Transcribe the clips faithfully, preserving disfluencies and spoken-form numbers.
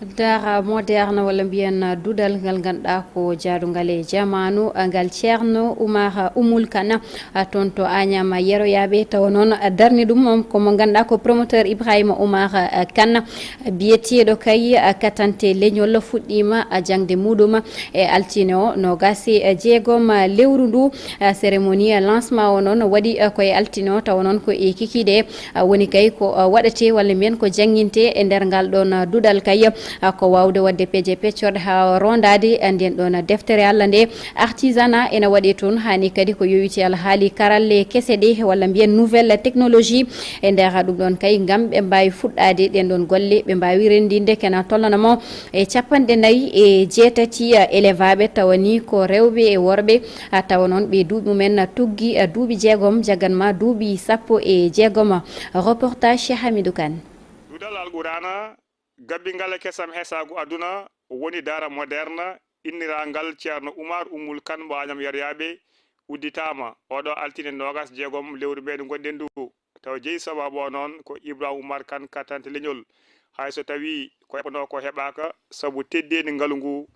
Dara moderne walla mbiyen duɗal ngal ngannduɗaa ko jaadungal e jamaanu, ngal Ceerno Umar Umul Kan, a, toon to Añam Yeroyaaɓe. Tawa noon, a, darni ɗum, um, ko mo ngannduɗaa ko promoteur Ibrahima Umar, a, Kan, biyeteeɗo kay, a, katante leñol, fuɗɗiima, a, jaŋde muuɗum e altine o, noogaas e jeegom lewru ndu. A, cérémonie lancement o noon waɗi, a, ko e altine o, tawa noon ko e kikiiɗe, a, woni kay ko, a, waɗetee walla mbiyen ko janngintee e nder ngal ɗoon, a, duɗal kay, a, ko waawde waɗde peeje peccorɗe haa rondaade, a, ndeen ɗoon deftere Alla nde. Artisanat ena waɗee toon, haa ni kadi ko yowitii alhaali karalle kese ɗe walla mbiyen nouvelle technologie. E nder ɗum ɗoon kay, ngam ɓe mbaawi fuɗɗaade ɗeen ɗoon golle, ɓe mbaawi renndinde kena tolnanamo e capanɗe nayi e jeetati, a, élève aɓe, tawa ni ko rewɓe e worɓe, a, tawa noon ɓe duuɓi mumen tuggi, a, duuɓi jeegom, jaggan ma duuɓi sappo e jeegom. Reportage Cheikh Hamidou Kane. Duɗal Alqur'aana gabbingal e kesam hesaagu aduna woni daara moderne inniraangal Ceerno Umar Ummul Kan mo Añam Yeroyaaɓe udditaama oɗo altine noogaas jeegom lewru mee ndu ngonɗen ndu. Tawa jeyi sabaabu o noon ko Ibrahima Umar Kan katante leñol. Hay so tawii ko heɓanoo ko heɓaaka sabu teddeendi ngalu ngu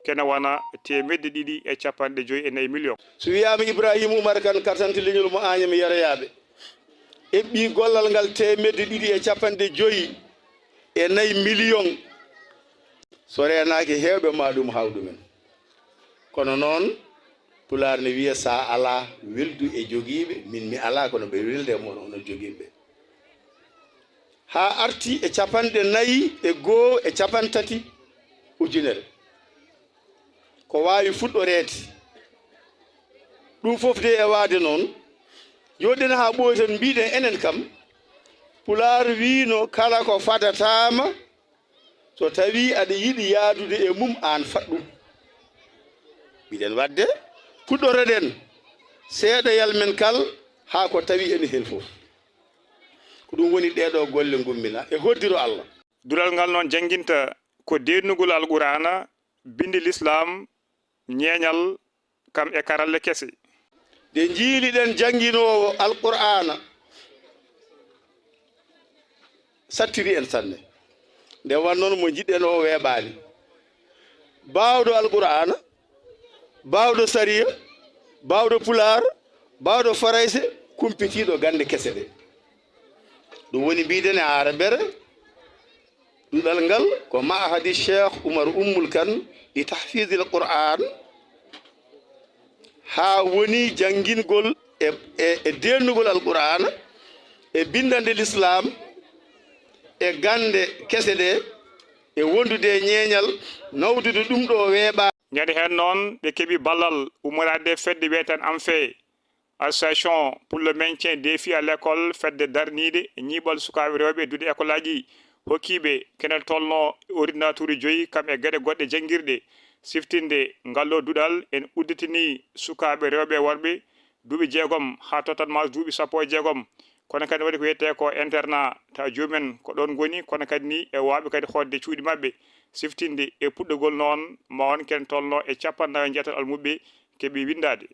kene wona teemedde ɗiɗi e capanɗe joyi e nayi miliyoŋ. So wiyaama Ibrahima Umar Kan katante leñol mo Añam Yeroyaaɓe eɓɓii gollal ngal teemedde ɗiɗi e capanɗe joyi e nayi miliyoŋ, so reenaaki heewɓe ma ɗum haaw ɗumen. Kono noon, Pulaar ne wiya, so a alaa weldu e jogiiɓe, min mi alaa, kono ɓe welde e mon, onon jogiiɓe. Haa arti e capanɗe nayi e goo e capantati ujunere. Ko waawi fuɗɗoreede. Ɗum fof de e waade noon, jooɗiɗen haa ɓooyi tan, mbiɗen enen kam, Pulaar wiino, kala ko fadataama, so tawii aɗa yiɗi yahdude e mum, aan fad ɗum. Mbiɗen waɗde, puɗɗoroɗen seeɗayal men kal, haa ko tawi ene heen fof. Ko ɗum woni ɗeeɗoo golle ngummina e hoddiro Allah. Duɗal ngal noon jannginta ko deennugol Alqur'aana, binndi Lislaam, ñeeñal, kam e karalle kese. Nde njiili-ɗen jannginoowo Alqur'aana, sattiri en sanne. Nde wannoo mo njiɗ-ɗen o weeɓaani. Baawɗo Alqur'aana, baawɗo sariya, baawɗo pulaar, baawɗo farayse, kumpitiiɗo gannde kese ɗe. Ɗum woni mbiɗen e aarabere, duɗal ngal ko Ma'hadi Cheikh Oumar Oumoul Kane li tahfidil Qur'an, haa woni janngingol e, e, e deennugol Alqur'aana, e binndannde Lislaam, e gannde kese ɗe, e wondude e ñeeñal, nawdude ɗum ɗo weeɓaani. Ñande heen noon, ɓe keɓi ballal ummoraade fedde wiyeteende AMFE, Association pour le maintien des filles à l'école, fedde darniinde ñiiɓal sukaaɓe rewɓe duɗe ekolaaji, hokkiiɓe kenel tolnoo e ordinateur joyi, kam e geɗe goɗɗe janngirɗe. Siftinde ngal ɗo duɗal, en udditinii sukaaɓe rewɓe e worɓe duuɓi jeegom haa tottat ma duuɓi sappo e jeegom. Kono kadi waɗi ko wiyetee ko internat, tawa joomum en ko ɗoon ngoni, kono kadi ni e waawɓe kadi hoɗde cuuɗi maɓɓe. Siftinde e puɗɗogol noon, ma won ken tolnoo e cappanɗe nayi e jeetati almuɓɓe keɓi winndaade.